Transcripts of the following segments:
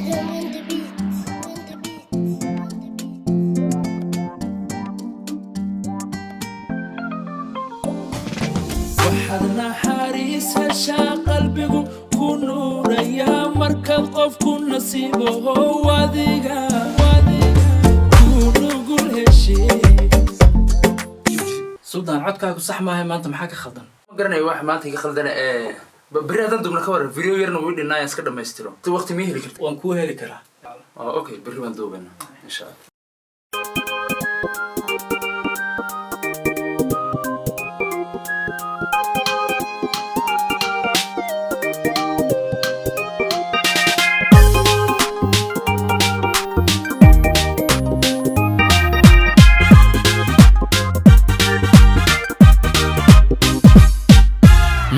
Adam on the beat. On the beat. On the beat. Waxaad naxariis heshaa, qalbigu ku nuurayaa markaad qofku nasiibaho adiga ku nugul heshee. Suldaan, codkaagu sax maaha maanta. Maxaa ka khaldan? Ma garanayo wax maanta iga khaldana. Ee berri haddaan duubna ka waran? Video yarna wuu dhinnaaya, iska dhammaystiro. Waqti mii heli karta? Waan kuu heli karaa. Oh, okay, berri baan duubayna, insha Allah.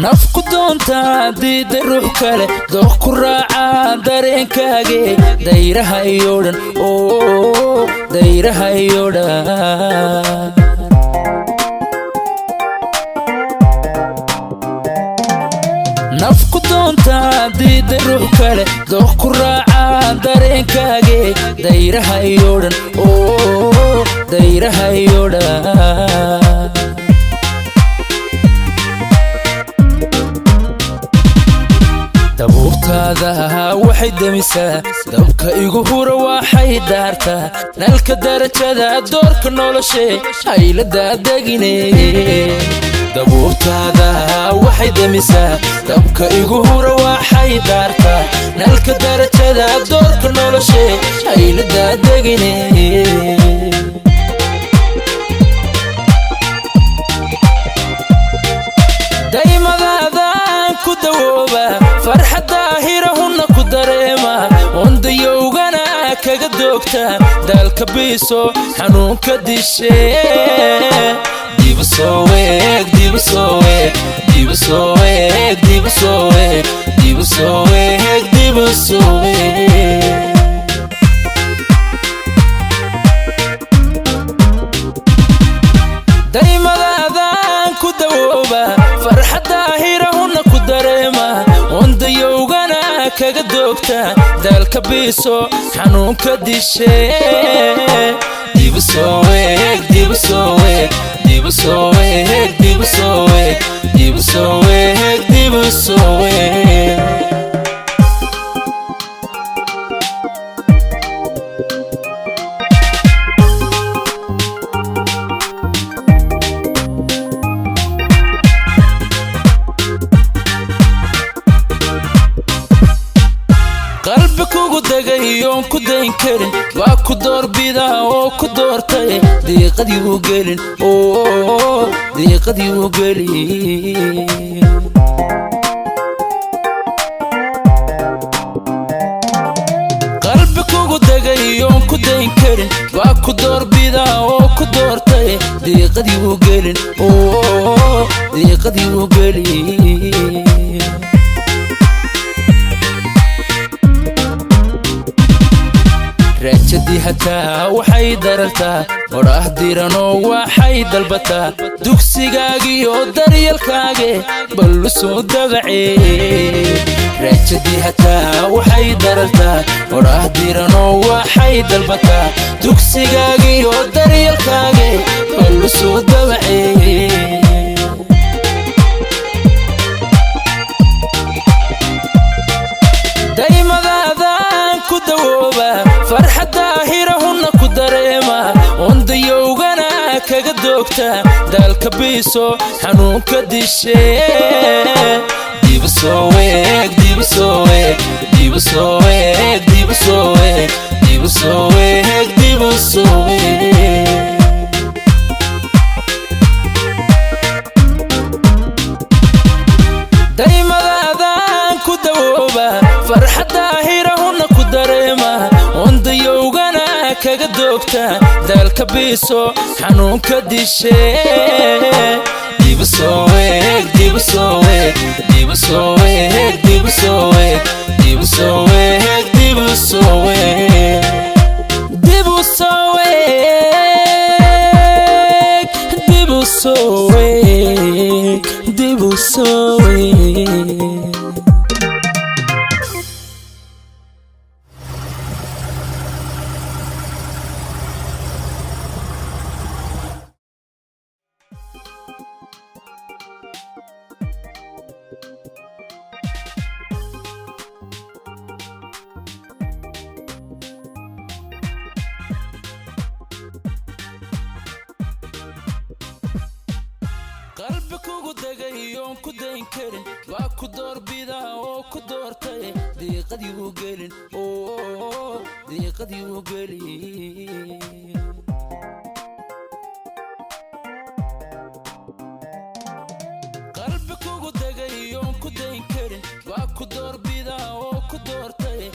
Naf ku doontaa diida, ruux kale dooq ku raacaa dareenkaage. Dayraha iyo dhan oo dayraha iyo dhan. Naf ku doontaa diida, ruux kale dooq ku raacaa dareenkaage. Dayraha iyo dhan oo dayraha iyo dhan. Dabuubtaada waxay demisaa dabka igu hura, waxay daartaa nalka darajada doorka noloshe haylada degine. Dabuubtaada waxay demisaa dabka igu hura, waxay daartaa nalka darajada doorka noloshe haylada degine. Daymadaadaan ku dawooba, farxadda hirahunna ku dareema, wandayowgana kaga doogta, daalka biiso, xanuunka dishe. Dibu soo weeg, dibu soo weeg, dibu soo weeg, dibu soo weeg, dibu soo weeg, dibu soo weeg. Daymadaadaan ku dawooba, farxadda hirahunna ku dareema, wandayowgana kaga doogta, daalka biiso, xanuunka dishe. Dibu soo weeg, dibu soo weeg, dibu soo weeg, dibu soo weeg, dibu soo weeg, dibu soo weeg. Qalbi kugu degay oon ku dayn karin waa ku doorbida oo ku doortay. Diiqadii u gelin oo diiqadii u gelin. Qalbi kugu degay oon ku dayn karin waa ku doorbida oo ku doortay. Diiqadii u gelin oo diiqadii u gelin. Raajadii hataa waxay darartaa odhaah diranoo waxay dalbataa dugsigaagiyo daryalkaage ballu soo dabace. Raajadii hataa waxay darartaa odhaah diranoo waxay dalbataa dugsigaagiyo daryalkaage ballu soo dabace. Daymadaadaan ku dawooba, farxadda hirahunna ku dareema, wandayowgana kaga doogta, daalka biiso, xanuunka dishe. Dibu soo weeg, dibu soo weeg, dibu soo weeg, dibu soo weeg, dibu soo weeg, dibu soo weeg. Daymadaadaan ku dawooba, farxadda hirahunna ku dareema, wandayowgana kaga doogta, daalka biiso, xanuunka dishe. Dibu soo weeg, dibu soo weeg, dibu soo weeg, dibu soo weeg, dibu soo weeg, dibu soo weeg, dibu soo weeg, dibu soo weeg, dibu soo weeg. Qalbi kugu degay oon ku dayn karin waa ku doorbida oo ku doortay. Diiqadii u gelin oo diiqadii u gelin.